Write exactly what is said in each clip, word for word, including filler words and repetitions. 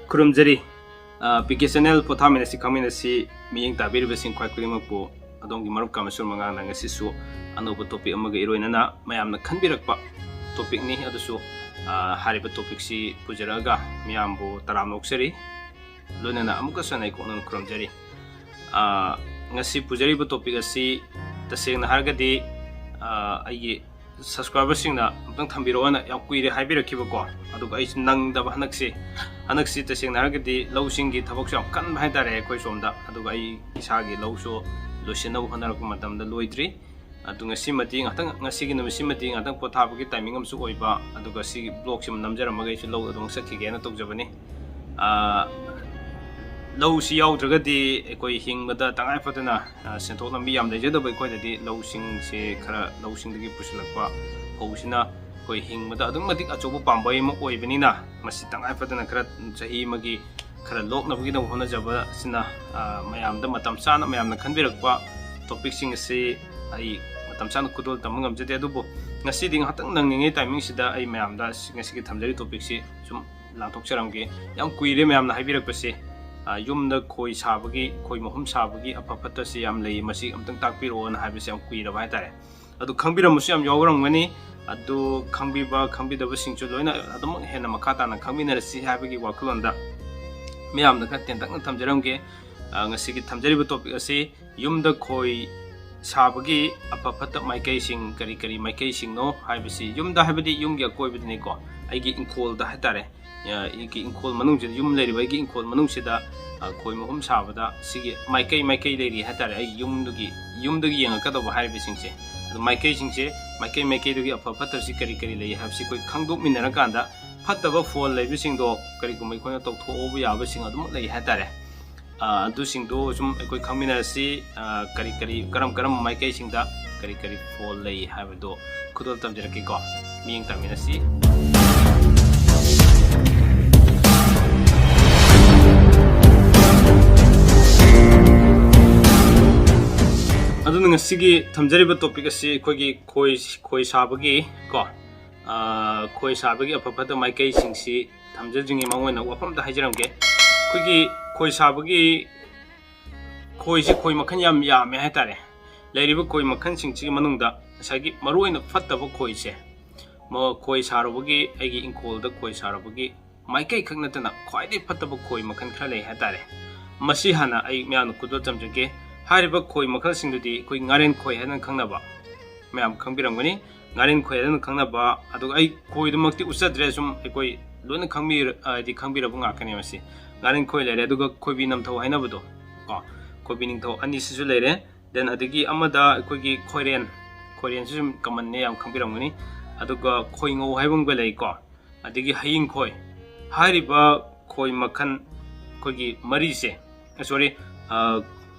ꯈꯨꯔꯨꯝꯖꯔꯤ꯫ P K channel ꯄꯣꯊꯥꯃꯤꯟꯅꯁꯤ ꯈꯪꯃꯤꯟꯅꯁꯤ ꯃꯤꯠꯌꯦꯡ ꯇꯥꯕꯤꯔꯤꯕꯁꯤꯡ ꯈ꯭ꯋꯥꯏ ꯈꯨꯗꯤꯡꯃꯛꯄꯨ ꯑꯗꯣꯝꯒꯤ ꯃꯔꯨꯞ ꯀꯥꯃꯦꯁꯣꯔ ꯃꯉꯥꯡꯅ ꯉꯁꯤꯁꯨ ꯑꯅꯧꯕ ꯇꯣꯄꯤꯛ ꯑꯃꯒ ꯏꯔꯣꯏꯅꯅ ꯃꯌꯥꯝꯅ ꯈꯟꯕꯤꯔꯛꯄ ꯇꯣꯄꯤꯛꯅꯤ꯫ ꯑꯗꯨꯁꯨ, ꯑ, ꯍꯥꯏꯔꯤꯕ ꯇꯣꯄꯤꯛꯁꯤ ꯄꯨꯖꯔꯛꯑꯒ ꯃꯤꯌꯥꯝꯕꯨ ꯇꯔꯥꯝꯅ ꯑꯣꯛꯆꯔꯤ꯫ ꯂꯣꯏꯅꯅ ꯑꯃꯨꯛꯀꯁꯨ ꯍꯟꯅ ꯑꯩ ꯀꯣꯛꯅꯅ ꯈꯨꯔꯨꯝꯖꯔꯤ꯫ ꯑ, ꯉꯁꯤ ꯄꯨꯖꯔꯤꯕ ꯇꯣꯄꯤꯛ ꯑꯁꯤ ꯇꯁꯦꯡꯅ ꯍꯥꯏꯔꯒꯗꯤ, ꯑ, ꯑꯩꯒꯤ ꯁꯕꯁꯀ꯭ꯔꯥꯏꯕꯔꯁꯤꯡꯅ ꯑꯃꯨꯛꯇꯪ ꯊꯝꯕꯤꯔꯛꯑꯣꯅ ꯌꯥꯝ ꯀꯨꯏꯔꯦ ꯍꯥꯏꯕꯤꯔꯛꯈꯤꯕꯀꯣ꯫ ꯑꯗꯨꯒ ꯑꯩꯁꯨ ꯅꯪꯗꯕ ꯍꯟꯗꯛꯁꯤ, ꯍꯟꯗꯛꯁꯤ ꯇꯁꯦꯡꯅ ꯍꯥꯏꯔꯒꯗꯤ ꯂꯧꯁꯤꯡꯒꯤ ꯊꯕꯛꯁꯨ ꯌꯥꯝ ꯀꯟꯕ ꯍꯥꯏꯇꯥꯔꯦ ꯑꯩꯈꯣꯏ ꯁꯣꯝꯗ꯫ ꯑꯗꯨꯒ ꯑꯩ ꯏꯁꯥꯒꯤ ꯂꯧꯁꯨ ꯂꯣꯏꯁꯤꯟꯅꯕ ꯍꯣꯠꯅꯔꯛꯄ ꯃꯇꯝꯗ ꯂꯣꯏꯗ꯭ꯔꯤ꯫ ꯑꯗꯨ ꯉꯁꯤꯃꯗꯤ ꯉꯥꯛꯇꯪ, ꯉꯁꯤꯒꯤ ꯅꯨꯃꯤꯠꯁꯤꯃꯗꯤ ꯉꯥꯛꯇꯪ ꯄꯣꯊꯥꯕꯒꯤ ꯇꯥꯏꯃꯤꯡ ꯑꯃꯁꯨ ꯑꯣꯏꯕ, ꯑꯗꯨꯒ ꯁꯤꯒꯤ ꯕ꯭ꯂꯣꯛꯁꯤꯃ ꯅꯝꯖꯔꯝꯃꯒ ꯑꯩꯁꯨ ꯂꯧ ꯑꯗꯨꯝ ꯆꯠꯈꯤꯒꯦꯅ ꯇꯧꯖꯕꯅꯤ꯫ ꯑ, ꯂꯧꯁꯤ ꯌꯥꯎꯗ꯭ꯔꯒꯗꯤ ꯑꯩꯈꯣꯏ ꯍꯤꯡꯕꯗ ꯇꯉꯥꯏ ꯐꯗꯅ, ꯑ, ꯁꯦꯟꯊꯣꯛ ꯂꯝꯕꯤ ꯌꯥꯝ ꯂꯩꯖꯗꯕ ꯑꯩꯈꯣꯏꯗꯗꯤ ꯂꯧꯁꯤꯡꯁꯦ ꯈꯔ, ꯂꯧꯁꯤꯡꯗꯒꯤ ꯄꯨꯁꯤꯜꯂꯛꯄ ꯐꯧꯁꯤꯅ ꯑꯩꯈꯣꯏ ꯍꯤꯡꯕꯗ ꯑꯗꯨꯛꯀꯤ ꯃꯇꯤꯛ ꯑꯆꯧꯕ ꯄꯥꯝꯕꯩ ꯑꯃ ꯑꯣꯏꯕꯅꯤꯅ ꯃꯁꯤ ꯇꯉꯥꯏ ꯐꯗꯅ ꯈꯔ ꯆꯍꯤ ꯑꯃꯒꯤ ꯈꯔ ꯂꯣꯛꯅꯕꯒꯤꯗꯃꯛ ꯍꯣꯠꯅꯖꯕ ꯑꯁꯤꯅ, ꯑ, ꯃꯌꯥꯝꯗ ꯃꯇꯝ ꯆꯥꯅ ꯃꯌꯥꯝꯅ ꯈꯟꯕꯤꯔꯛꯄ ꯇꯣꯄꯤꯛꯁꯤꯡ ꯑꯁꯤ ꯑꯩ ꯃꯇꯝ ꯆꯥꯅ ꯈꯨꯗꯣꯜ ꯇꯝꯕ ꯉꯝꯖꯗꯦ꯫ ꯑꯗꯨꯕꯨ ꯉꯁꯤꯗꯤ ꯉꯥꯏꯍꯥꯛꯇꯪ ꯅꯪꯂꯤꯉꯩ ꯇꯥꯏꯃꯤꯡꯁꯤꯗ ꯑꯩ ꯃꯌꯥꯝꯗ ꯉꯁꯤꯒꯤ ꯊꯝꯖꯔꯤ ꯇꯣꯄꯤꯛꯁꯤ ꯁꯨꯝ ꯂꯥꯟꯊꯣꯛꯆꯔꯝꯒꯦ꯫ ꯌꯥꯝ ꯀꯨꯏꯔꯦ ꯃꯌꯥꯝꯅ ꯍꯥꯏꯕꯤꯔꯛꯄꯁꯦ, ꯑ, ꯌꯨꯝꯗ ꯈꯣꯏ ꯁꯥꯕꯒꯤ, ꯈꯣꯏ ꯃꯍꯨꯝ ꯁꯥꯕꯒꯤ ꯑꯐ ꯐꯠꯇꯁꯤ ꯌꯥꯝ ꯂꯩ, ꯃꯁꯤ ꯑꯝꯇꯪ ꯇꯥꯛꯄꯤꯔꯛꯑꯣꯅ ꯍꯥꯏꯕꯁꯦ ꯌꯥꯝ ꯀꯨꯏꯔꯕ ꯍꯥꯏꯇꯥꯔꯦ꯫ ꯑꯗꯨ ꯈꯪꯕꯤꯔꯝꯕꯁꯨ ꯌꯥꯝ ꯌꯥꯎꯔꯝꯒꯅꯤ꯫ ꯑꯗꯨ ꯈꯪꯕꯤꯕ ꯈꯪꯕꯤꯗꯕꯁꯤꯡꯁꯨ ꯂꯣꯏꯅ ꯑꯗꯨꯃꯛ ꯍꯦꯟꯅ ꯃꯈꯥ ꯇꯥꯅ ꯈꯪꯃꯤꯟꯅꯔꯁꯤ ꯍꯥꯏꯕꯒꯤ ꯋꯥꯈꯜꯂꯣꯟꯗ ꯃꯌꯥꯝꯗ ꯈꯔ ꯇꯦꯟꯇꯛꯅ ꯊꯝꯖꯔꯝꯒꯦ꯫ ꯑ, ꯉꯁꯤꯒꯤ ꯊꯝꯖꯔꯤꯕ ꯇꯣꯄꯤꯛ ꯑꯁꯤ ꯌꯨꯝꯗ ꯈꯣꯏ ꯁꯥꯕꯒꯤ ꯑꯐ ꯐꯠꯇ ꯃꯥꯏꯀꯩꯁꯤꯡ ꯀꯔꯤ ꯀꯔꯤ ꯃꯥꯏꯀꯩꯁꯤꯡꯅꯣ ꯍꯥꯏꯕꯁꯤ, ꯌꯨꯝꯗ ꯍꯥꯏꯕꯗꯤ ꯌꯨꯝꯒꯤ ꯑꯀꯣꯏꯕꯗꯅꯤꯀꯣ, ꯑꯩꯒꯤ ꯏꯪꯈꯣꯜꯗ ꯍꯥꯏꯇꯥꯔꯦ꯫ ꯑ, ꯑꯩꯒꯤ ꯏꯪꯈꯣꯜ ꯃꯅꯨꯡꯁꯤꯗ, ꯌꯨꯝ ꯂꯩꯔꯤꯕ ꯑꯩꯒꯤ ꯏꯪꯈꯣꯜ ꯃꯅꯨꯡꯁꯤꯗ, ꯑ, ꯈꯣꯏ ꯃꯍꯨꯝ ꯁꯥꯕꯗ ꯁꯤꯒꯤ ꯃꯥꯏꯀꯩ ꯃꯥꯏꯀꯩ ꯂꯩꯔꯤ ꯍꯥꯏꯇꯥꯔꯦ꯫ ꯑꯩꯒꯤ ꯌꯨꯝꯗꯨꯒꯤ, ꯌꯨꯝꯗꯒꯤ ꯌꯦꯡꯉꯛꯀꯗꯧꯕ ꯍꯥꯏꯔꯤꯕꯁꯤꯡꯁꯦ, ꯑꯗꯨ ꯃꯥꯏꯀꯩꯁꯤꯡꯁꯦ, ꯃꯥꯏꯀꯩ ꯃꯥꯏꯀꯩꯗꯨꯒꯤ ꯑꯐ ꯐꯠꯇꯕꯁꯤ ꯀꯔꯤ ꯀꯔꯤ ꯂꯩ ꯍꯥꯏꯕꯁꯤ ꯑꯩꯈꯣꯏ ꯈꯪꯗꯣꯛꯃꯤꯟꯅꯔꯀꯥꯟꯗ ꯐꯠꯇꯕ ꯐꯣꯜ ꯂꯩꯕꯁꯤꯡꯗꯣ ꯀꯔꯤꯒꯨꯝꯕ ꯑꯩꯈꯣꯏꯅ ꯇꯧꯊꯣꯛꯍꯧꯕ ꯌꯥꯕꯁꯤꯡ ꯑꯗꯨꯃꯛ ꯂꯩ ꯍꯥꯏꯇꯥꯔꯦ꯫ ꯑ, ꯑꯗꯨꯁꯤꯡꯗꯣ ꯁꯨꯝ ꯑꯩꯈꯣꯏ ꯈꯪꯃꯤꯟꯅꯔꯁꯤ꯫ ꯑ, ꯀꯔꯤ ꯀꯔꯤ, ꯀꯔꯝ ꯀꯔꯝꯕ ꯃꯥꯏꯀꯩꯁꯤꯡꯗ ꯀꯔꯤ ꯀꯔꯤ ꯐꯣꯜ ꯂꯩ ꯍꯥꯏꯕꯗꯣ ꯈꯨꯗꯣꯜ ꯇꯝꯖꯔꯛꯀꯦꯀꯣ꯫ ꯃꯤꯠꯌꯦꯡ ꯇꯥꯃꯤꯟꯅꯁꯤ꯫ ꯑꯗꯨꯅ ꯉꯁꯤꯒꯤ ꯊꯝꯖꯔꯤꯕ ꯇꯣꯄꯤꯛ ꯑꯁꯤ ꯑꯩꯈꯣꯏꯒꯤ ꯈꯣꯏ, ꯈꯣꯏ ꯁꯥꯕꯒꯤ ꯀꯣ, ꯑ, ꯈꯣꯏ ꯁꯥꯕꯒꯤ ꯑꯐ ꯐꯠꯇ ꯃꯥꯏꯀꯩꯁꯤꯡꯁꯤ ꯊꯝꯖꯗ꯭ꯔꯤꯉꯩ ꯃꯃꯥꯡ ꯑꯣꯏꯅ ꯋꯥꯐꯝ ꯑꯝꯇ ꯍꯥꯏꯖꯔꯝꯒꯦ꯫ ꯑꯩꯈꯣꯏꯒꯤ ꯈꯣꯏ ꯁꯥꯕꯒꯤ, ꯈꯣꯏꯁꯤ ꯈꯣꯏ ꯃꯈꯜ ꯌꯥꯝ ꯌꯥꯝꯃꯦ ꯍꯥꯏꯇꯥꯔꯦ꯫ ꯂꯩꯔꯤꯕ ꯈꯣꯏ ꯃꯈꯜꯁꯤꯡꯁꯤꯒꯤ ꯃꯅꯨꯡꯗ ꯉꯁꯥꯏꯒꯤ ꯃꯔꯨꯑꯣꯏꯅ ꯐꯠꯇꯕ ꯈꯣꯏꯁꯦ, ꯃ-, ꯈꯣꯏ ꯁꯥꯔꯨꯕꯒꯤ, ꯑꯩꯒꯤ ꯏꯪꯈꯣꯜꯗ ꯈꯣꯏ ꯁꯥꯔꯨꯕꯒꯤ ꯃꯥꯏꯀꯩ ꯈꯛ ꯅꯠꯇꯅ ꯈ꯭ꯋꯥꯏꯗꯒꯤ ꯐꯠꯇꯕ ꯈꯣꯏ ꯃꯈꯜ ꯈꯔ ꯂꯩ ꯍꯥꯏꯇꯥꯔꯦ꯫ ꯃꯁꯤ ꯍꯥꯟꯅ ꯑꯩ ꯃꯌꯥꯝꯅ ꯈꯨꯗꯣꯜ ꯇꯝꯖꯒꯦ꯫ ꯍꯥꯏꯔꯤꯕ ꯈꯣꯏ ꯃꯈꯜꯁꯤꯡꯗꯨꯗꯤ ꯑꯩꯈꯣꯏ ꯉꯥꯔꯦꯟ ꯈꯣꯏ ꯍꯥꯏꯅ ꯈꯪꯅꯕ, ꯃꯌꯥꯝ ꯈꯪꯕꯤꯔꯝꯒꯅꯤ꯫ ꯉꯥꯔꯦꯟ ꯈꯣꯏ ꯍꯥꯏꯅ ꯈꯪꯅꯕ, ꯑꯗꯨꯒ ꯑꯩ ꯈꯣꯏꯗꯨꯃꯛꯇꯤ ꯎꯠꯆꯗ꯭ꯔꯦ, ꯁꯨꯝ ꯑꯩꯈꯣꯏ ꯂꯣꯏꯅ ꯈꯪꯕꯤ-, ꯍꯥꯏꯗꯤ ꯈꯪꯕꯤꯔꯕ ꯉꯥꯛꯇꯅꯦ ꯃꯁꯤ꯫ ꯉꯥꯔꯦꯟ ꯈꯣꯏ ꯂꯩꯔꯦ, ꯑꯗꯨꯒ ꯈꯣꯏꯕꯤ ꯅꯝꯊꯧ ꯍꯥꯏꯅꯕꯗꯣ ꯀꯣ, ꯈꯣꯏꯕꯤ ꯅꯤꯡꯊꯧ ꯑꯅꯤꯁꯤꯁꯨ ꯂꯩꯔꯦ꯫ Then ꯑꯗꯒꯤ ꯑꯃꯗ ꯑꯩꯈꯣꯏꯒꯤ ꯈꯣꯏꯔꯦꯟ, ꯈꯣꯏꯔꯦꯟꯁꯤ ꯁꯨꯝ commonꯅꯦ, ꯌꯥꯝ ꯈꯪꯕꯤꯔꯝꯒꯅꯤ꯫ ꯑꯗꯨꯒ ꯈꯣꯏꯉꯧ ꯍꯥꯏꯕ ꯑꯃꯒ ꯂꯩꯀꯣ, ꯑꯗꯒꯤ ꯍꯌꯤꯡ ꯈꯣꯏ꯫ ꯍꯥꯏꯔꯤꯕ ꯈꯣꯏ ꯃꯈꯜ ꯑꯩꯈꯣꯏꯒꯤ ꯃꯔꯤꯁꯦ, sorry,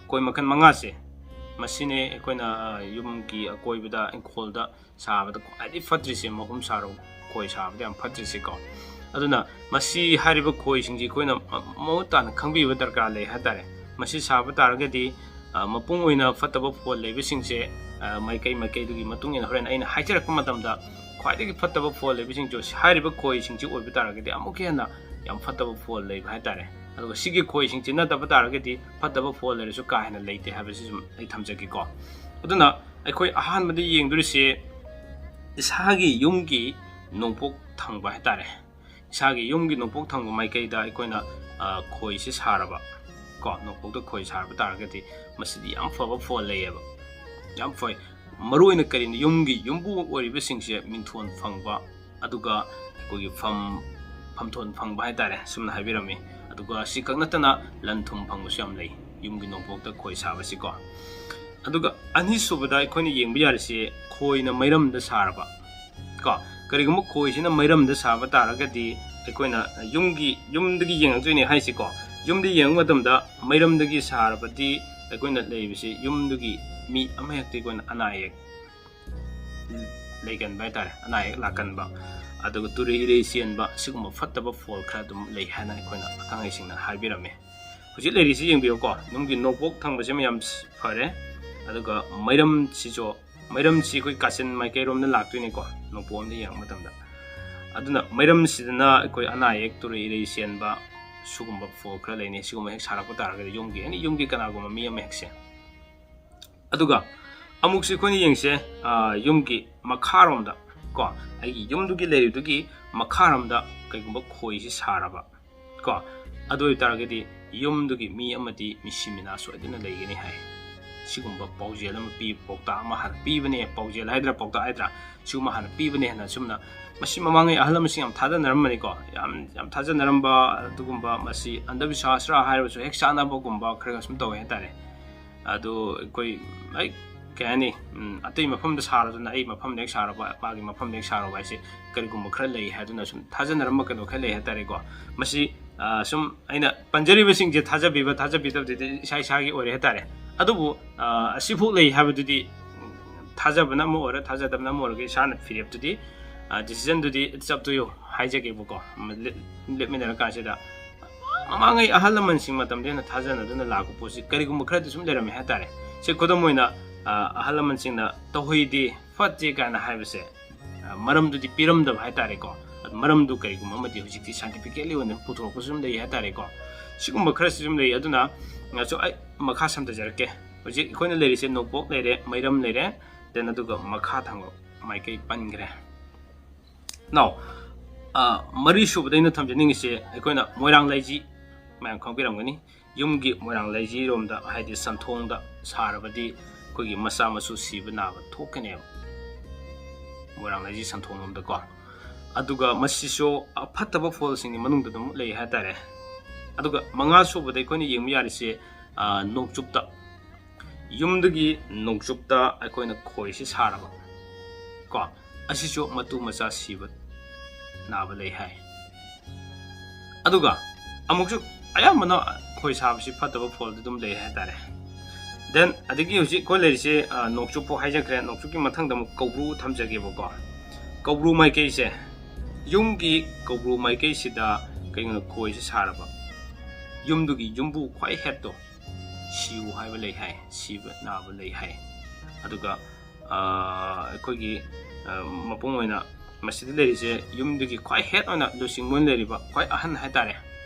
ꯈꯣꯏ ꯃꯈꯜ ꯃꯉꯥꯁꯦ, ꯃꯁꯤꯅꯦ ꯑꯩꯈꯣꯏꯅ, ꯑ, ꯌꯨꯝꯒꯤ ꯑꯀꯣꯏꯕꯗ, ꯏꯪꯈꯣꯜꯗ ꯁꯥꯕꯗ ꯈ꯭ꯋꯥꯏꯗꯒꯤ ꯐꯠꯇ꯭ꯔꯤꯁꯦ, ꯃꯍꯨꯝ ꯁꯥꯔꯣ ꯈꯣꯏ ꯁꯥꯕꯗ ꯌꯥꯝ ꯐꯠꯇ꯭ꯔꯤꯁꯦꯀꯣ꯫ ꯑꯗꯨꯅ ꯃꯁꯤ, ꯍꯥꯏꯔꯤꯕ ꯈꯣꯏꯁꯤꯡꯁꯤ ꯑꯩꯈꯣꯏꯅ ꯃ-, ꯃꯃꯨꯠ ꯇꯥꯅ ꯈꯪꯕꯤꯕ ꯗꯔꯀꯥꯔ ꯂꯩ ꯍꯥꯏꯇꯥꯔꯦ꯫ ꯃꯁꯤ ꯁꯥꯕ ꯇꯥꯔꯒꯗꯤ, ꯑ, ꯃꯄꯨꯡ ꯑꯣꯏꯅ ꯐꯠꯇꯕ ꯐꯣꯜ ꯂꯩꯕꯁꯤꯡꯁꯦ, ꯑ, ꯃꯥꯏꯀꯩ ꯃꯥꯏꯀꯩꯗꯨꯒꯤ ꯃꯇꯨꯡ ꯏꯟꯅ ꯍꯣꯔꯦꯟ ꯑꯩꯅ ꯍꯥꯏꯖꯔꯛꯄ ꯃꯇꯝꯗ ꯈ꯭ꯋꯥꯏꯗꯒꯤ ꯐꯠꯇꯕ ꯐꯣꯜ ꯂꯩꯕꯁꯤꯡꯁꯨ ꯍꯥꯏꯔꯤꯕ ꯈꯣꯏꯁꯤꯡꯁꯤ ꯑꯣꯏꯕ ꯇꯥꯔꯒꯗꯤ ꯑꯃꯨꯛꯀ ꯍꯦꯟꯅ ꯌꯥꯝ ꯐꯠꯇꯕ ꯐꯣꯜ ꯂꯩꯕ ꯍꯥꯏꯇꯥꯔꯦ꯫ ꯑꯗꯨꯒ ꯁꯤꯒꯤ ꯈꯣꯏꯁꯤꯡꯁꯤ ꯅꯠꯇꯕ ꯇꯥꯔꯒꯗꯤ ꯐꯠꯇꯕ ꯐꯣꯜ ꯂꯩꯔꯁꯨ ꯀꯥ ꯍꯦꯟꯅ ꯂꯩꯇꯦ ꯍꯥꯏꯕꯁꯤ ꯁꯨꯝ ꯑꯩ ꯊꯝꯖꯒꯦꯀꯣ꯫ ꯑꯗꯨꯅ ꯑꯩꯈꯣꯏ ꯑꯍꯥꯟꯕꯗ ꯌꯦꯡꯗꯣꯔꯤꯁꯦ ꯏꯁꯥꯒꯤ ꯌꯨꯝꯒꯤ ꯅꯣꯡꯄꯣꯛ ꯊꯪꯕ ꯍꯥꯏꯇꯥꯔꯦ꯫ ꯏꯁꯥꯒꯤ ꯌꯨꯝꯒꯤ ꯅꯣꯡꯄꯣꯛ ꯊꯪꯕ ꯃꯥꯏꯀꯩꯗ ꯑꯩꯈꯣꯏꯅ, ꯑ, ꯈꯣꯏꯁꯤ ꯁꯥꯔꯕ ꯀꯣ, ꯅꯣꯡꯄꯣꯛꯇ ꯈꯣꯏ ꯁꯥꯔꯕ ꯇꯥꯔꯒꯗꯤ ꯃꯁꯤꯗꯤ ꯌꯥꯝ ꯐꯕ ꯐꯣꯜ ꯂꯩꯌꯦꯕ, ꯌꯥꯝ ꯐꯩ꯫ ꯃꯔꯨꯑꯣꯏꯅ ꯀꯔꯤꯅꯣ, ꯌꯨꯝꯒꯤ ꯌꯨꯝꯕꯨ ꯑꯣꯏꯔꯤꯕꯁꯤꯡꯁꯦ ꯃꯤꯡꯊꯣꯟ ꯐꯪꯕ, ꯑꯗꯨꯒ ꯑꯩꯈꯣꯏꯒꯤ ꯐꯝ, ꯐꯝꯊꯣꯟ ꯐꯪꯕ ꯍꯥꯏꯇꯥꯔꯦ, ꯁꯨꯝꯅ ꯍꯥꯏꯕꯤꯔꯝꯃꯤ꯫ ꯑꯗꯨꯒ ꯁꯤ ꯈꯛ ꯅꯠꯇꯅ ꯂꯟ ꯊꯨꯝ ꯐꯪꯕꯁꯨ ꯌꯥꯝ ꯂꯩ ꯌꯨꯝꯒꯤ ꯅꯣꯡꯄꯣꯛꯇ ꯈꯣꯏ ꯁꯥꯕꯁꯤꯀꯣ꯫ ꯑꯗꯨꯒ ꯑꯅꯤꯁꯨꯕꯗ ꯑꯩꯈꯣꯏꯅ ꯌꯦꯡꯕ ꯌꯥꯔꯤꯁꯤ ꯈꯣꯏꯅ ꯃꯩꯔꯝꯗ ꯁꯥꯔꯕ ꯀꯣ꯫ ꯀꯔꯤꯒꯨꯝꯕ ꯈꯣꯏꯁꯤꯅ ꯃꯩꯔꯝꯗ ꯁꯥꯕ ꯇꯥꯔꯒꯗꯤ ꯑꯩꯈꯣꯏꯅ ꯌꯨꯝꯒꯤ, ꯌꯨꯝꯗꯒꯤ ꯌꯦꯡꯉꯛꯇꯣꯏꯅꯦ ꯍꯥꯏꯁꯤꯀꯣ꯫ ꯌꯨꯝꯗ ꯌꯦꯡꯕ ꯃꯇꯝꯗ ꯃꯩꯔꯝꯗꯒꯤ ꯁꯥꯔꯕꯗꯤ ꯑꯩꯈꯣꯏꯅ ꯂꯩꯕꯁꯤ ꯌꯨꯝꯗꯨꯒꯤ ꯃꯤ ꯑꯃꯍꯦꯛꯇ ꯑꯩꯈꯣꯏꯅ ꯑꯅꯥ ꯑꯌꯦꯛ ꯂꯩꯒꯟꯕ ꯍꯥꯏꯇꯥꯔꯦ, ꯑꯅꯥ ꯑꯌꯦꯛ ꯂꯥꯛꯀꯟꯕ, ꯑꯗꯨꯒ ꯇꯨꯔꯩ ꯏꯔꯩ ꯆꯦꯟꯕ, ꯁꯤꯒꯨꯝꯕ ꯐꯠꯇꯕ ꯐꯣꯜ ꯈꯔ ꯑꯗꯨꯝ ꯂꯩ ꯍꯥꯏꯅ ꯑꯩꯈꯣꯏꯅ ꯑꯈꯪ ꯑꯍꯩꯁꯤꯡꯅ ꯍꯥꯏꯕꯤꯔꯝꯃꯤ꯫ ꯍꯧꯖꯤꯛ ꯂꯩꯔꯤꯁꯤ ꯌꯦꯡꯕꯤꯌꯨꯀꯣ, ꯌꯨꯝꯒꯤ ꯅꯣꯡꯄꯣꯛ ꯊꯪꯕꯁꯤꯃ ꯌꯥꯝ ꯐꯔꯦ, ꯑꯗꯨꯒ ꯃꯩꯔꯝꯁꯤꯁꯨ, ꯃꯩꯔꯝꯁꯤ ꯑꯩꯈꯣꯏ ꯀꯥꯆꯤꯟ ꯃꯥꯏꯀꯩꯔꯣꯝꯗ ꯂꯥꯛꯇꯣꯏꯅꯤꯀꯣ, ꯅꯣꯡꯄꯣꯛꯂꯣꯝꯗ ꯌꯦꯡꯕ ꯃꯇꯝꯗ꯫ ꯑꯗꯨꯅ ꯃꯩꯔꯝꯁꯤꯗꯅ ꯑꯩꯈꯣꯏ ꯑꯅꯥ ꯑꯌꯦꯛ, ꯇꯨꯔꯩ ꯏꯔꯩ ꯆꯦꯟꯕ, ꯁꯤꯒꯨꯝꯕ ꯐꯣꯜ ꯈꯔ ꯂꯩꯅꯩ꯫ ꯁꯤꯒꯨꯝꯕ ꯍꯦꯛ ꯁꯥꯔꯛꯄ ꯇꯥꯔꯒꯗꯤ ꯌꯨꯝꯒꯤ, ꯑꯦꯅꯤ ꯌꯨꯝꯒꯤ ꯀꯅꯥꯒꯨꯝꯕ ꯃꯤ ꯑꯃ ꯍꯦꯛꯁꯦ꯫ ꯑꯗꯨꯒ ꯑꯃꯨꯛꯁꯤ ꯑꯩꯈꯣꯏꯅ ꯌꯦꯡꯁꯦ, ꯑ, ꯌꯨꯝꯒꯤ ꯃꯈꯥꯔꯣꯝꯗ ꯀꯣ, ꯑꯩꯒꯤ ꯌꯨꯝꯗꯨꯒꯤ ꯂꯩꯔꯤꯗꯨꯒꯤ ꯃꯈꯥꯔꯣꯝꯗ ꯀꯩꯒꯨꯝꯕ ꯈꯣꯏꯁꯤ ꯁꯥꯔꯕ ꯀꯣ, ꯑꯗꯨ ꯑꯣꯏꯇꯥꯔꯒꯗꯤ ꯌꯨꯝꯗꯨꯒꯤ ꯃꯤ ꯑꯃꯗꯤ ꯃꯤꯁꯤ ꯃꯤꯅꯥ ꯁꯣꯏꯗꯅ ꯂꯩꯒꯅꯤ ꯍꯥꯏ꯫ ꯁꯤꯒꯨꯝꯕ ꯄꯥꯎꯖꯦꯜ ꯑꯃ ꯄꯤ, ꯄꯥꯎꯇꯥꯛ ꯑꯃ ꯍꯥꯟꯅ ꯄꯤꯕꯅꯦ, ꯄꯥꯎꯖꯦꯜ ꯍꯥꯏꯗ꯭ꯔꯥ ꯄꯥꯎꯇꯥꯛ ꯍꯥꯏꯗ꯭ꯔꯥ, ꯁꯤꯒꯨꯝꯕ ꯍꯥꯟꯅ ꯄꯤꯕꯅꯦ ꯍꯥꯏꯅ ꯑꯁꯨꯝꯅ꯫ ꯃꯁꯤ ꯃꯃꯥꯡꯉꯩ ꯑꯍꯜ ꯂꯃꯟꯁꯤꯡ ꯌꯥꯝ ꯊꯥꯖꯅꯔꯝꯕꯅꯤꯀꯣ, ꯌꯥꯝ, ꯌꯥꯝ ꯊꯥꯖꯅꯔꯝꯕ꯫ ꯑꯗꯨꯒꯨꯝꯕ ꯃꯁꯤ ꯑꯟꯙꯕꯤꯁ꯭ꯋꯥꯁꯔꯥ ꯍꯥꯏꯔꯕꯁꯨ ꯍꯦꯛ ꯆꯥꯟꯅꯕꯒꯨꯝꯕ ꯈꯔ ꯈꯔ ꯁꯨꯝ ꯇꯧꯋꯦ ꯍꯥꯏꯇꯥꯔꯦ꯫ ꯑꯗꯣ ꯑꯩꯈꯣꯏ, ꯂꯥꯏꯛ, ꯀꯩ ꯍꯥꯏꯅꯤ, ꯎꯝ, ꯑꯇꯩ ꯃꯐꯝꯗ ꯁꯥꯔꯗꯨꯅ ꯑꯩ ꯃꯐꯝꯗ ꯍꯦꯛ ꯁꯥꯔꯨꯕ, ꯃꯥꯒꯤ ꯃꯐꯝꯗ ꯍꯦꯛ ꯁꯥꯔꯨꯕ ꯍꯥꯏꯁꯦ ꯀꯔꯤꯒꯨꯝꯕ ꯈꯔ ꯂꯩ ꯍꯥꯏꯗꯨꯅ ꯁꯨꯝ ꯊꯥꯖꯅꯔꯝꯕ ꯀꯩꯅꯣ ꯈꯔ ꯂꯩ ꯍꯥꯏꯇꯥꯔꯦꯀꯣ꯫ ꯃꯁꯤ, ꯑ, ꯁꯨꯝ ꯑꯩꯅ ꯄꯟꯖꯔꯤꯕꯁꯤꯡꯁꯦ ꯊꯥꯖꯕꯤꯕ ꯊꯥꯖꯕꯤꯗꯕꯗꯨꯗꯤ ꯏꯁꯥ ꯏꯁꯥꯒꯤ ꯑꯣꯏꯔꯦ ꯍꯥꯏꯇꯥꯔꯦ꯫ ꯑꯗꯨꯕꯨ, ꯑ, ꯑꯁꯤꯐꯥꯎ ꯂꯩ ꯍꯥꯏꯕꯗꯨꯗꯤ, ꯎꯝ, ꯊꯥꯖꯕꯅ ꯑꯃ ꯑꯣꯏꯔ ꯊꯥꯖꯗꯕꯅ ꯑꯃ ꯑꯣꯏꯔꯒ ꯏꯁꯥꯅ ꯐꯤꯔꯦꯞꯇꯨꯗꯤ, ꯑ, decision ꯗꯨꯗꯤ it's up to you ꯍꯥꯏꯖꯒꯦꯕꯀꯣ꯫ ꯎꯝ, ꯂꯦꯞ-, ꯂꯦꯞꯃꯤꯟꯅꯔꯀꯥꯟꯁꯤꯗ ꯃꯃꯥꯡꯉꯩ ꯑꯍꯜ ꯂꯃꯟꯁꯤꯡ ꯃꯇꯝꯗ ꯍꯦꯟꯅ ꯊꯥꯖꯅꯗꯨꯅ ꯂꯥꯛꯄ ꯄꯣꯠꯁꯤ ꯀꯔꯤꯒꯨꯝꯕ ꯈꯔꯗꯤ ꯁꯨꯝ ꯂꯩꯔꯝꯃꯦ ꯍꯥꯏꯇꯥꯔꯦ꯫ ꯁꯤ ꯈꯨꯗꯝ ꯑꯣꯏꯅ, ꯑ, ꯑꯍꯜ ꯂꯃꯟꯁꯤꯡꯅ "ꯇꯧꯍꯩꯗꯦ, ꯐꯠꯇꯦ" ꯀꯥꯏꯅ ꯍꯥꯏꯕꯁꯦ, ꯑ, ꯃꯔꯝꯗꯨꯗꯤ ꯄꯤꯔꯝꯗꯕ ꯍꯥꯏꯇꯥꯔꯦꯀꯣ꯫ ꯑꯗꯨ ꯃꯔꯝꯗꯨ ꯀꯔꯤꯒꯨꯝꯕ ꯑꯃꯗꯤ ꯍꯧꯖꯤꯛꯇꯤ scientifically ꯑꯣꯏꯅ ꯄꯨꯊꯣꯔꯛꯄꯁꯨ ꯑꯗꯨꯝ ꯂꯩ ꯍꯥꯏꯇꯥꯔꯦꯀꯣ꯫ ꯁꯤꯒꯨꯝꯕ ꯈꯔꯁꯨ ꯑꯗꯨꯝ ꯂꯩ꯫ ꯑꯗꯨꯅ, ꯑ, ꯁꯨ-, ꯑꯩ ꯃꯈꯥ ꯁꯝꯊꯖꯔꯛꯀꯦ꯫ ꯍꯧꯖꯤꯛ ꯑꯩꯈꯣꯏꯅ ꯂꯩꯔꯤꯁꯦ ꯅꯣꯡꯄꯣꯛ ꯂꯩꯔꯦ, ꯃꯩꯔꯝ ꯂꯩꯔꯦ, then ꯑꯗꯨꯒ ꯃꯈꯥ ꯊꯪꯕ ꯃꯥꯏꯀꯩ ꯄꯟꯈ꯭ꯔꯦ꯫ Now, ꯑ, ꯃꯔꯤ ꯁꯨꯕꯗ ꯑꯩꯅ ꯊꯝꯖꯅꯤꯡꯉꯤꯁꯦ ꯑꯩꯈꯣꯏꯅ ꯃꯣꯏꯔꯥꯡ ꯂꯩꯖꯤ, ꯃꯌꯥꯝ ꯈꯪꯕꯤꯔꯝꯒꯅꯤ꯫ ꯌꯨꯝꯒꯤ ꯃꯣꯏꯔꯥꯡ ꯂꯩꯖꯤꯔꯣꯝꯗ, ꯍꯥꯏꯗꯤ ꯆꯟꯊꯣꯡꯗ ꯁꯥꯔꯕꯗꯤ ꯑꯩꯈꯣꯏꯒꯤ ꯃꯆꯥ ꯃꯁꯨ ꯁꯤꯕ ꯅꯥꯕ ꯊꯣꯛꯀꯅꯦꯕ, ꯃꯣꯏꯔꯥꯡ ꯂꯩꯖꯤ ꯆꯟꯊꯣꯡꯂꯣꯝꯗꯀꯣ꯫ ꯑꯗꯨꯒ ꯃꯁꯤꯁꯨ ꯑꯐꯠꯇꯕ ꯐꯣꯜꯁꯤꯡꯒꯤ ꯃꯅꯨꯡꯗ ꯑꯗꯨꯝ ꯂꯩ ꯍꯥꯏꯇꯥꯔꯦ꯫ ꯑꯗꯨꯒ ꯃꯉꯥ ꯁꯨꯕꯗ ꯑꯩꯈꯣꯏꯅ ꯌꯦꯡꯕ ꯌꯥꯔꯤꯁꯦ, ꯑ, ꯅꯣꯡꯆꯨꯞꯇ, ꯌꯨꯝꯗꯒꯤ ꯅꯣꯡꯆꯨꯞꯇ ꯑꯩꯈꯣꯏꯅ ꯈꯣꯏꯁꯤ ꯁꯥꯔꯕ ꯀꯣ, ꯑꯁꯤꯁꯨ ꯃꯇꯨ ꯃꯆꯥ ꯁꯤꯕ ꯅꯥꯕ ꯂꯩ ꯍꯥꯏ꯫ ꯑꯗꯨꯒ ꯑꯃꯨꯛꯁꯨ ꯑꯌꯥꯝꯕꯅ ꯈꯣꯏ ꯁꯥꯕꯁꯤ ꯐꯠꯇꯕ ꯐꯣꯜꯗ ꯑꯗꯨꯝ ꯂꯩ ꯍꯥꯏꯇꯥꯔꯦ꯫ Then ꯑꯗꯒꯤ ꯍꯧꯖꯤꯛ ꯑꯩꯈꯣꯏ ꯂꯩꯔꯤꯁꯦ, ꯑ, ꯅꯣꯡꯆꯨꯞꯐꯥꯎ ꯍꯥꯏꯖꯈ꯭ꯔꯦ꯫ ꯅꯣꯡꯆꯨꯞꯀꯤ ꯃꯊꯪꯗ ꯑꯃꯨꯛ ꯀꯧꯕ꯭ꯔꯨ ꯊꯝꯖꯒꯦꯕꯀꯣ꯫ ꯀꯧꯕ꯭ꯔꯨ ꯃꯥꯏꯀꯩꯁꯦ, ꯌꯨꯝꯒꯤ ꯀꯧꯕ꯭ꯔꯨ ꯃꯥꯏꯀꯩꯁꯤꯗ ꯀꯩꯒꯨꯝꯕ ꯈꯣꯏꯁꯤ ꯁꯥꯔꯕ, ꯌꯨꯝꯗꯨꯒꯤ ꯌꯨꯝꯕꯨ ꯈ꯭ꯋꯥꯏ head ꯇꯣ ꯁꯤꯌꯨ ꯍꯥꯏꯕ ꯂꯩ ꯍꯥꯏ, ꯁꯤꯕ ꯅꯥꯕ ꯂꯩ ꯍꯥꯏ꯫ ꯑꯗꯨꯒ, ꯑ, ꯑꯩꯈꯣꯏꯒꯤ, ꯑ, ꯃꯄꯨꯡ ꯑꯣꯏꯅ ꯃꯁꯤꯗ ꯂꯩꯔꯤꯁꯦ ꯌꯨꯝꯗꯨꯒꯤ ꯈ꯭ꯋꯥꯏ ꯍꯦꯠ ꯑꯣꯏꯅ ꯂꯨꯆꯤꯡꯕ ꯑꯣꯏꯅ ꯂꯩꯔꯤꯕ ꯈ꯭ꯋꯥꯏ ꯑꯍꯟ ꯍꯥꯏꯇꯥꯔꯦ,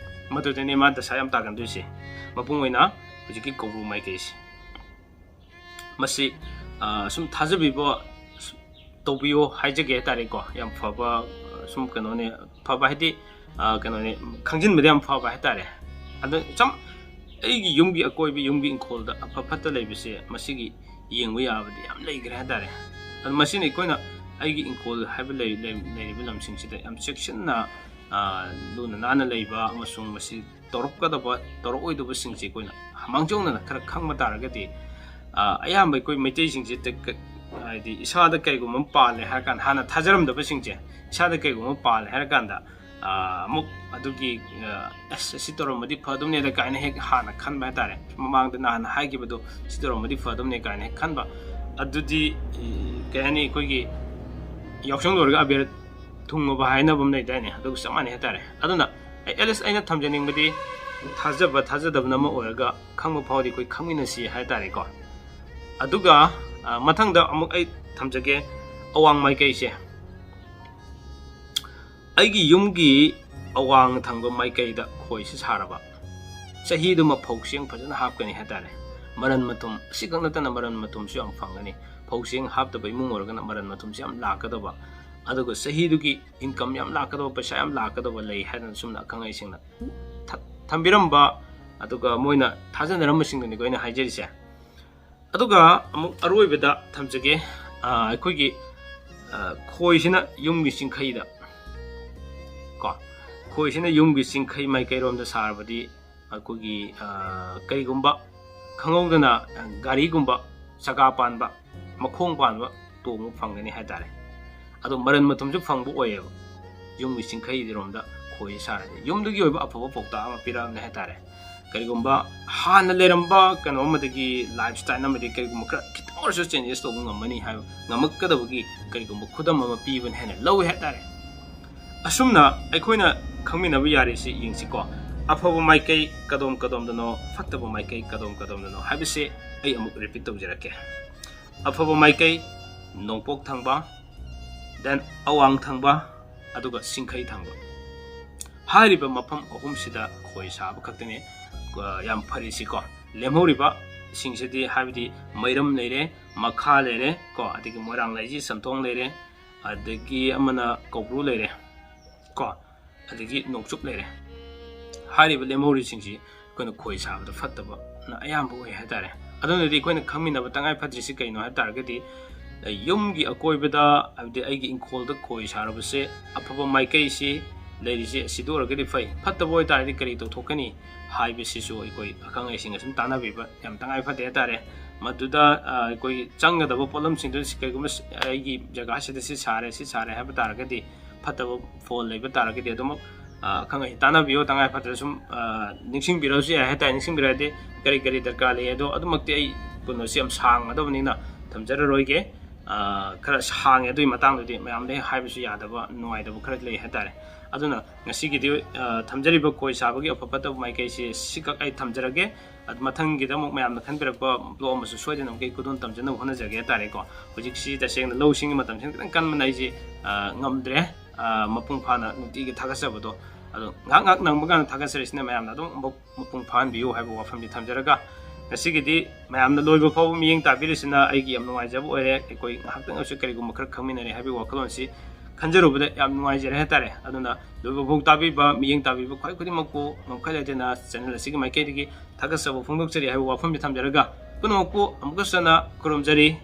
ꯃꯗꯨꯗꯅꯦ ꯃꯥ ꯗꯁꯥ ꯌꯥꯝ ꯇꯥꯒꯟꯗꯣꯏꯁꯦ꯫ ꯃꯄꯨꯡ ꯑꯣꯏꯅ ꯍꯧꯖꯤꯛꯀꯤ ꯀꯧꯕ꯭ꯔꯨ ꯃꯥꯏꯀꯩꯁꯦ꯫ ꯃꯁꯤ, ꯑ, ꯁꯨꯝ ꯊꯥꯖꯕꯤꯕ ꯇꯧꯕꯤꯌꯣ ꯍꯥꯏꯖꯒꯦ ꯍꯥꯏꯇꯥꯔꯦꯀꯣ꯫ ꯌꯥꯝ ꯐꯕ, ꯑ, ꯁꯨꯝ ꯀꯩꯅꯣꯅꯦ, ꯐꯕ ꯍꯥꯏꯗꯤ, ꯑ, ꯀꯩꯅꯣꯅꯦ, ꯈꯪꯖꯤꯟꯕꯗ ꯌꯥꯝ ꯐꯕ ꯍꯥꯏꯇꯥꯔꯦ꯫ ꯑꯗꯣ ꯁꯨꯝ ꯑꯩꯒꯤ ꯌꯨꯝꯒꯤ ꯑꯀꯣꯏꯕ, ꯌꯨꯝꯒꯤ ꯏꯪꯈꯣꯜꯗ ꯑꯐ ꯐꯠꯇ ꯂꯩꯕꯁꯦ, ꯃꯁꯤꯒꯤ ꯌꯦꯡꯕ ꯌꯥꯕꯗꯤ ꯌꯥꯝ ꯂꯩꯈ꯭ꯔꯦ ꯍꯥꯏꯇꯥꯔꯦ꯫ ꯑꯗꯣ ꯃꯁꯤꯅ ꯑꯩꯈꯣꯏꯅ ꯑꯩꯒꯤ ꯏꯪꯈꯣꯜ ꯍꯥꯏꯕ ꯂꯩ-, ꯂꯩ-, ꯂꯩꯔꯤꯕ ꯂꯝꯁꯤꯡꯁꯤꯗ ꯌꯥꯝ ꯆꯦꯛꯁꯤꯟꯅ, ꯑ, ꯂꯨꯅ ꯅꯥꯟꯅ ꯂꯩꯕ ꯑꯃꯁꯨꯡ ꯃꯁꯤ ꯇꯧꯔꯛꯀꯗꯕ, ꯇꯧꯔꯛꯑꯣꯏꯗꯕꯁꯤꯡꯁꯦ ꯑꯩꯈꯣꯏꯅ ꯃꯥꯡꯖꯧꯅꯅ ꯈꯔ ꯈꯪꯕ ꯇꯥꯔꯒꯗꯤ, ꯑ, ꯑꯌꯥꯝꯕ ꯑꯩꯈꯣꯏ ꯃꯩꯇꯩꯁꯤꯡꯁꯦ ꯇ-, ꯀ-, ꯍꯥꯏꯗꯤ ꯏꯁꯥꯗ ꯀꯩꯒꯨꯝꯕ ꯑꯃ ꯄꯥꯜꯂꯦ ꯍꯥꯏꯔ ꯀꯥꯟꯗ, ꯍꯥꯟꯅ ꯊꯥꯖꯔꯝꯗꯕꯁꯤꯡꯁꯦ ꯏꯁꯥꯗ ꯀꯩꯒꯨꯝꯕ ꯑꯃ ꯄꯥꯜꯂꯦ ꯍꯥꯏꯔ ꯀꯥꯟꯗ, ꯑ, ꯑꯃꯨꯛ ꯑꯗꯨꯒꯤ, ꯑ, "ꯑꯁ, ꯑꯁꯤ ꯇꯧꯔꯝꯃꯗꯤ ꯐꯗꯧꯅꯦꯗ" ꯀꯥꯏꯅ ꯍꯦꯛ ꯍꯥꯟꯅ ꯈꯟꯕ ꯍꯥꯏꯇꯥꯔꯦ꯫ ꯃꯃꯥꯡꯗ ꯅꯍꯥꯟ ꯍꯥꯏꯈꯤꯕꯗꯣ, "ꯁꯤ ꯇꯧꯔꯝꯃꯗꯤ ꯐꯗꯧꯅꯦ" ꯀꯥꯏꯅ ꯍꯦꯛ ꯈꯟꯕ꯫ ꯑꯗꯨꯗꯤ, ꯏ, ꯀꯩ ꯍꯥꯏꯅꯤ, ꯑꯩꯈꯣꯏꯒꯤ ꯌꯥꯎꯁꯪ ꯂꯣꯏꯔꯒ ꯑꯕꯦꯔ ꯊꯨꯡꯉꯕ ꯍꯥꯏꯅꯕ ꯑꯃ ꯂꯩꯗꯥꯏꯅꯦ? ꯑꯗꯨꯒ ꯆꯞ ꯃꯥꯟꯅꯩ ꯍꯥꯏꯇꯥꯔꯦ꯫ ꯑꯗꯨꯅ ꯑꯩ, at least ꯑꯩꯅ ꯊꯝꯖꯅꯤꯡꯕꯗꯤ, ꯊꯥꯖꯕ ꯊꯥꯖꯗꯕꯅ ꯑꯃ ꯑꯣꯏꯔꯒ, ꯈꯪꯕ ꯐꯥꯎꯗꯤ ꯑꯩꯈꯣꯏ ꯈꯪꯃꯤꯟꯅꯁꯤ ꯍꯥꯏꯇꯥꯔꯦꯀꯣ꯫ ꯑꯗꯨꯒ, ꯑ, ꯃꯊꯪꯗ ꯑꯃꯨꯛ ꯑꯩ ꯊꯝꯖꯒꯦ, ꯑꯋꯥꯡ ꯃꯥꯏꯀꯩꯁꯦ꯫ ꯑꯩꯒꯤ ꯌꯨꯝꯒꯤ ꯑꯋꯥꯡ ꯊꯪꯕ ꯃꯥꯏꯀꯩꯗ ꯈꯣꯏꯁꯤ ꯁꯥꯔꯕ, ꯆꯍꯤꯗꯨꯃ ꯐꯧ ꯆꯦꯡ ꯐꯖꯅ ꯍꯥꯞꯀꯅꯤ ꯍꯥꯏꯇꯥꯔꯦ꯫ ꯃꯔꯟ ꯃꯊꯨꯝ, ꯑꯁꯤꯈꯛ ꯅꯠꯇꯅ ꯃꯔꯟ ꯃꯊꯨꯝꯁꯨ ꯌꯥꯝ ꯐꯪꯒꯅꯤ꯫ ꯐꯧ ꯆꯦꯡ ꯍꯥꯞꯇꯕ ꯏꯃꯨꯡ ꯑꯣꯏꯔꯒꯅ ꯃꯔꯟ ꯃꯊꯨꯝꯁꯨ ꯌꯥꯝ ꯂꯥꯛꯀꯗꯕ꯫ ꯑꯗꯨꯒ ꯆꯍꯤꯗꯨꯒꯤ income ꯌꯥꯝ ꯂꯥꯛꯀꯗꯕ, ꯄꯩꯁꯥ ꯌꯥꯝ ꯂꯥꯛꯀꯗꯕ ꯂꯩ ꯍꯥꯏꯗꯅ ꯁꯨꯝꯅ ꯑꯈꯪ ꯑꯍꯩꯁꯤꯡꯅ ꯊ-, ꯊꯝꯕꯤꯔꯝꯕ, ꯑꯗꯨꯒ ꯃꯣꯏꯅ ꯊꯥꯖꯅꯔꯝꯕꯁꯤꯡꯗꯨꯅꯤꯀꯣ ꯑꯩꯅ ꯍꯥꯏꯖꯔꯤꯁꯦ꯫ ꯑꯗꯨꯒ ꯑꯃꯨꯛ ꯑꯔꯣꯏꯕꯗ ꯊꯝꯖꯒꯦ, ꯑ, ꯑꯩꯈꯣꯏꯒꯤ, ꯑ, ꯈꯣꯏꯁꯤꯅ ꯌꯨꯝꯒꯤ ꯆꯤꯡꯈꯩꯗ ꯀꯣ, ꯈꯣꯏꯁꯤꯅ ꯌꯨꯝꯒꯤ ꯆꯤꯡꯈꯩ ꯃꯥꯏꯀꯩꯔꯣꯝꯗ ꯁꯥꯔꯕꯗꯤ ꯑꯩꯈꯣꯏꯒꯤ, ꯑ, ꯀꯔꯤꯒꯨꯝꯕ ꯈꯪꯍꯧꯗꯅ, ꯑ, ꯒꯥꯔꯤꯒꯨꯝꯕ ꯆꯀꯥ ꯄꯥꯟꯕ, ꯃꯈꯣꯡ ꯄꯥꯟꯕ ꯇꯣꯡꯕ ꯐꯪꯒꯅꯤ ꯍꯥꯏꯇꯥꯔꯦ꯫ ꯑꯗꯣ ꯃꯔꯟ ꯃꯊꯨꯝꯁꯨ ꯐꯪꯕ ꯑꯣꯏꯌꯦꯕ ꯌꯨꯝꯒꯤ ꯆꯤꯡꯈꯩꯔꯣꯝꯗ ꯈꯣꯏ ꯁꯥꯔꯗꯤ꯫ ꯌꯨꯝꯗꯨꯒꯤ ꯑꯣꯏꯕ ꯑꯐꯕ ꯄꯥꯎꯇꯥꯛ ꯑꯃ ꯄꯤꯔꯛꯑꯕꯅꯦ ꯍꯥꯏꯇꯥꯔꯦ꯫ ꯀꯔꯤꯒꯨꯝꯕ ꯍꯥꯟꯅ ꯂꯩꯔꯝꯕ ꯀꯩꯅꯣ ꯑꯃꯗꯒꯤ, lifestyle ꯑꯃꯗꯒꯤ ꯀꯔꯤꯒꯨꯝꯕ ꯈꯔ ꯈꯤꯇꯪ ꯑꯣꯏꯔꯁꯨ changes ꯇꯧꯕ ꯉꯝꯃꯅꯤ ꯍꯥꯏꯕ, ꯉꯝꯃꯛꯀꯗꯕꯒꯤ ꯀꯔꯤꯒꯨꯝꯕ ꯈꯨꯗꯝ ꯑꯃ ꯄꯤꯕꯅꯤ ꯍꯥꯏꯅ ꯂꯧꯏ ꯍꯥꯏꯇꯥꯔꯦ꯫ ꯑꯁꯨꯝꯅ ꯑꯩꯈꯣꯏꯅ ꯈꯪꯃꯤꯟꯅꯕ ꯌꯥꯔꯤꯁꯤ ꯌꯦꯡꯁꯤꯀꯣ꯫ ꯑꯐꯕ ꯃꯥꯏꯀꯩ ꯀꯗꯣꯝ ꯀꯗꯣꯝꯗꯅꯣ, ꯐꯠꯇꯕ ꯃꯥꯏꯀꯩ ꯀꯗꯣꯝ ꯀꯗꯣꯝꯗꯅꯣ ꯍꯥꯏꯕꯁꯦ ꯑꯩ ꯑꯃꯨꯛ repeat ꯇꯧꯖꯔꯛꯀꯦ꯫ ꯑꯐꯕ ꯃꯥꯏꯀꯩ ꯅꯣꯡꯄꯣꯛ ꯊꯪꯕ, then ꯑꯋꯥꯡ ꯊꯪꯕ, ꯑꯗꯨꯒ ꯁꯤꯡꯈꯩ ꯊꯪꯕ꯫ ꯍꯥꯏꯔꯤꯕ ꯃꯐꯝ ꯑꯍꯨꯝꯁꯤꯗ ꯈꯣꯏ ꯁꯥꯕ ꯈꯛꯇꯅꯤ, ꯑ, ꯌꯥꯝ ꯐꯔꯤꯁꯤꯀꯣ꯫ ꯂꯦꯝꯍꯧꯔꯤꯕ ꯁꯤꯡꯁꯤꯗꯤ, ꯍꯥꯏꯕꯗꯤ ꯃꯩꯔꯝ ꯂꯩꯔꯦ, ꯃꯈꯥ ꯂꯩꯔꯦ ꯀꯣ, ꯑꯗꯒꯤ ꯃꯣꯏꯔꯥꯡ ꯂꯩꯁꯤ ꯆꯝꯊꯣꯡ ꯂꯩꯔꯦ, ꯑꯗꯒꯤ ꯑꯃꯅ ꯀꯧꯕ꯭ꯔꯨ ꯂꯩꯔꯦ ꯀꯣ, ꯑꯗꯒꯤ ꯅꯣꯡꯆꯨꯞ ꯂꯩꯔꯦ꯫ ꯍꯥꯏꯔꯤꯕ ꯂꯦꯝꯍꯧꯔꯤꯁꯤꯡꯁꯤ ꯑꯩꯈꯣꯏꯅ ꯈꯣꯏ ꯁꯥꯕꯗ ꯐꯠꯇꯕꯅ ꯑꯌꯥꯝꯕ ꯑꯣꯏ ꯍꯥꯏꯇꯥꯔꯦ꯫ ꯑꯗꯨꯅꯗꯤ ꯑꯩꯈꯣꯏꯅ ꯈꯪꯃꯤꯟꯅꯕ ꯇꯉꯥꯏ ꯐꯗ꯭ꯔꯤꯁꯤ ꯀꯩꯅꯣ ꯍꯥꯏꯕ ꯇꯥꯔꯒꯗꯤ, ꯌꯨꯝꯒꯤ ꯑꯀꯣꯏꯕꯗ, ꯍꯥꯏꯕꯗꯤ ꯑꯩꯒꯤ ꯏꯪꯈꯣꯜꯗ ꯈꯣꯏ ꯁꯥꯔꯕꯁꯦ ꯑꯐꯕ ꯃꯥꯏꯀꯩꯁꯤ ꯂꯩꯔꯤꯁꯦ ꯑꯁꯤꯗ ꯑꯣꯏꯔꯒꯗꯤ ꯐꯩ, ꯐꯠꯇꯕ ꯑꯣꯏꯇꯥꯔꯗꯤ ꯀꯔꯤ ꯇꯧꯊꯣꯛꯀꯅꯤ ꯍꯥꯏꯕꯁꯤꯁꯨ ꯑꯩꯈꯣꯏ ꯑꯈꯪ ꯑꯍꯩꯁꯤꯡꯒ ꯁꯨꯝ ꯇꯥꯟꯅꯕꯤꯕ ꯌꯥꯝ ꯇꯉꯥꯏ ꯐꯗꯦ ꯍꯥꯏꯇꯥꯔꯦ꯫ ꯃꯗꯨꯗ, ꯑ, ꯑꯩꯈꯣꯏꯒꯤ ꯆꯪꯒꯗꯕ ꯄꯣꯠꯂꯝꯁꯤꯡꯗꯨ ꯁꯤ ꯀꯩꯒꯨꯝꯕ ꯁ-, ꯑꯩꯒꯤ ꯖꯒꯥꯁꯤꯗ ꯁꯤ ꯁꯥꯔꯦ, ꯁꯤ ꯁꯥꯔꯦ ꯍꯥꯏꯕ ꯇꯥꯔꯒꯗꯤ, ꯐꯠꯇꯕ ꯐꯣꯜ ꯂꯩꯕ ꯇꯥꯔꯒꯗꯤ ꯑꯗꯨꯃꯛ, ꯑ, ꯑꯈꯪ ꯑꯍꯩ ꯇꯥꯟꯅꯕꯤꯌꯨ, ꯇꯉꯥꯏ ꯐꯗ꯭ꯔ ꯁꯨꯝ, ꯑ, ꯅꯤꯡꯁꯤꯡꯕꯤꯔꯁꯨ ꯌꯥꯏ ꯍꯥꯏꯇꯥꯔꯦ꯫ ꯅꯤꯡꯁꯤꯡꯕꯤꯔꯗꯤ ꯀꯔꯤ ꯀꯔꯤ ꯗꯔꯀꯥꯔ ꯂꯩ, ꯑꯗꯣ ꯑꯗꯨꯃꯛꯇꯤ ꯑꯩ ꯀꯩꯅꯣꯁꯤ ꯌꯥꯝ ꯁꯥꯡꯒꯗꯕꯅꯤꯅ ꯊꯝꯖꯔꯔꯣꯏꯒꯦ꯫ ꯑ, ꯈꯔ ꯁꯥꯡꯉꯦ, ꯑꯗꯨꯒꯤ ꯃꯇꯥꯡꯗꯨꯗꯤ ꯃꯌꯥꯝꯗ ꯍꯥꯏꯕꯁꯨ ꯌꯥꯗꯕ, ꯅꯨꯡꯉꯥꯏꯇꯕ ꯈꯔ ꯂꯩ ꯍꯥꯏꯇꯥꯔꯦ꯫ ꯑꯗꯨꯅ ꯉꯁꯤꯒꯤꯗꯤ, ꯑ, ꯊꯝꯖꯔꯤꯕ ꯈꯣꯏ ꯁꯥꯕꯒꯤ ꯑꯐ ꯐꯠꯇꯕ ꯃꯥꯏꯀꯩꯁꯤ ꯁꯤꯈꯛ ꯑꯩ ꯊꯝꯖꯔꯒꯦ꯫ ꯑꯗꯨ ꯃꯊꯪꯒꯤꯗ ꯑꯃꯨꯛ ꯃꯌꯥꯝꯅ ꯈꯟꯕꯤꯔꯛꯄ ꯕ꯭ꯂꯣꯛ ꯑꯃꯁꯨ ꯁꯣꯏꯗꯅꯃꯛꯀꯤ ꯈꯨꯗꯣꯜ ꯇꯝꯖꯅꯕ ꯍꯣꯠꯅꯖꯒꯦ ꯍꯥꯏꯇꯥꯔꯦꯀꯣ꯫ ꯍꯧꯖꯤꯛꯁꯤ ꯇꯁꯦꯡꯅ ꯂꯧꯁꯤꯡꯒꯤ ꯃꯇꯝꯁꯤꯅ ꯈꯤꯇꯪ ꯀꯟꯕꯅ ꯑꯩꯁꯦ, ꯑ, ꯉꯝꯗ꯭ꯔꯦ, ꯑ, ꯃꯄꯨꯡ ꯐꯥꯅ ꯅꯨꯡꯇꯤꯒꯤ ꯊꯥꯒꯠꯆꯕꯗꯣ꯫ ꯑꯗꯣ ꯉꯥꯏꯍꯥꯛ ꯉꯥꯏꯍꯥꯛ ꯅꯪꯕ ꯀꯥꯟꯗ ꯊꯥꯒꯠꯆꯔꯤꯁꯤꯅ ꯃꯌꯥꯝꯅ ꯑꯗꯨꯝ ꯃꯄꯨꯡ ꯐꯥꯍꯟꯕꯤꯌꯨ ꯍꯥꯏꯕ ꯋꯥꯐꯝꯗꯤ ꯊꯝꯖꯔꯒ, ꯉꯁꯤꯒꯤꯗꯤ ꯃꯌꯥꯝꯅ ꯂꯣꯏꯕ ꯐꯥꯎꯕ ꯃꯤꯠꯌꯦꯡ ꯇꯥꯕꯤꯔꯤꯁꯤꯅ ꯑꯩꯒꯤ ꯌꯥꯝ ꯅꯨꯡꯉꯥꯏꯖꯕ ꯑꯣꯏꯔꯦ꯫ ꯑꯩꯈꯣꯏ ꯉꯥꯏꯍꯥꯛꯇꯪ ꯑꯣꯏꯔꯁꯨ ꯀꯔꯤꯒꯨꯝꯕ ꯈꯔ ꯈꯪꯃꯤꯟꯅꯔꯦ ꯍꯥꯏꯕꯒꯤ ꯋꯥꯈꯜꯂꯣꯟꯁꯤ ꯈꯟꯖꯔꯨꯕꯗ ꯌꯥꯝ ꯅꯨꯡꯉꯥꯏꯖꯔꯦ ꯍꯥꯏꯇꯥꯔꯦ꯫ ꯑꯗꯨꯅ ꯂꯣꯏꯕ ꯐꯥꯎ ꯇꯥꯕꯤꯕ, ꯃꯤꯠꯌꯦꯡ ꯇꯥꯕꯤꯕ ꯈ꯭ꯋꯥꯏ ꯈꯨꯗꯤꯡꯃꯛꯄꯨ ꯉꯝꯈꯩ ꯂꯩꯇꯅ ꯆꯦꯅꯦꯜ ꯑꯁꯤꯒꯤ ꯃꯥꯏꯀꯩꯗꯒꯤ ꯊꯥꯒꯠꯆꯕ ꯐꯣꯡꯗꯣꯛꯆꯔꯤ ꯍꯥꯏꯕ ꯋꯥꯐꯝꯁꯤ ꯊꯝꯖꯔꯒ, ꯄꯨꯝꯅꯃꯛꯄꯨ ꯑꯃꯨꯛꯀꯁꯨ ꯍꯟꯅ ꯈꯨꯔꯨꯝꯖꯔꯤ꯫